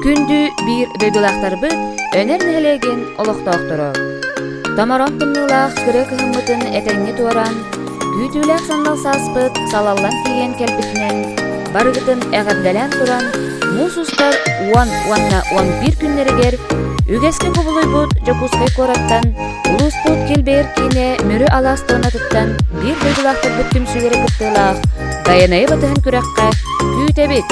Күндү биир дойдулаахтарбыт Өнөр нэһилиэгин олохтоохторо! Томороон тымныылаах кырыа кыһыммытын этэҥҥэ туораан, күүтүүлээх сандал сааспыт салаллан тиийэн кэлбитинэн, барыгытын эҕэрдэлээн туран, муус устар уон уонна 11 күннэригэр үгэскэ кубулуйбут Дьокуускай куораттан улууспут килбэйэр киинэ Мүрү алаас туонатыттан биир дойдулаахтарбыт түмсүүлэрэ кыттыылаах Байанайы батыһан күрэххэ күүтэбит!